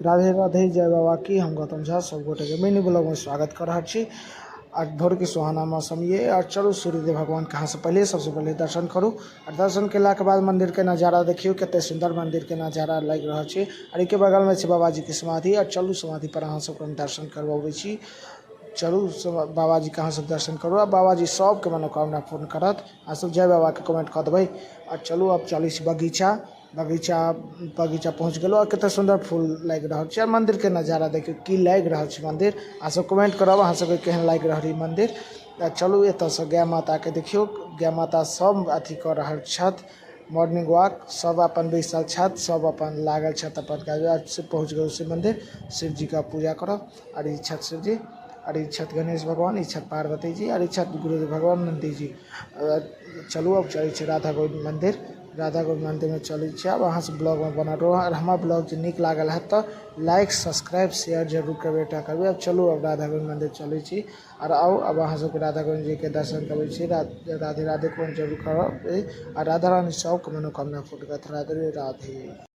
राधे राधे, जय बाबा की। हम गौतम झा सब गोटे के मिनी ब्लॉग में स्वागत कर रहल छी। आ भोर के सुहाना मौसम ये और चलू सूर्यदेव भगवान के अहाँ सब पहले सबसे पहले दर्शन करू और दर्शन केला के बाद मंदिर के नजारा देखियो, कते सुंदर मंदिर के नजारा लागि रहल छै। और एके बगल में छै बाबा जी के समाधि और चलू समाधि पर अहाँ सबके हम दर्शन करबाबै छी। चलू सब बाबा जी के अहाँ सब दर्शन करू आ बाबा जी सबके मनोकामना पूर्ण करत। अहाँ सब जय बाबा के कमेंट कऽ देबै। आ चलू अब चलै छी बगीचा। बगीचा बगीचा पहुँच गेलहुँ आ कते सुन्दर फूल लागि रहल छै आ मन्दिरके नजारा देखियौ की लागि रहल छै मन्दिर। अहाँ सब कमेंट करब अहाँ सबके केहन लागि रहल ई मन्दिर। आ चलू एतऽसँ गाय माताके देखियौ, गाय माता सब अथी कऽ रहल छथि मॉर्निंग वॉक, सब अपन बैसल छथि, सब अपन लागल छथि अपन काज। से पहुँच गेलहुँ शिव मन्दिर, शिवजीके पूजा करब। आर ई छथि शिवजी, आर ई छथि गणेश भगवान, ई छथि पार्वती जी, आर ई छथि गुरुदेव भगवान नन्दी जी। चलू अब चलै छी राधा गोविन्द मन्दिर। राधा गोविन्द मन्दिरमे चलै छी। आब अहाँ सब ब्लॉगमे बनल रहू आओर हमर ब्लॉग जे नीक लागल हैत तऽ लाइक सब्सक्राइब शेयर जरूर करबे टा करबै। आब चलू अब राधा गोविन्द मन्दिर चलै छी आओर आउ अब अहाँ सबके राधा गोविन्द जीके दर्शन करबै छी। राधे राधे कमेंट जरूर करब आ राधा रानी सबके मनोकामना पूर्ण करत। राधे राधे।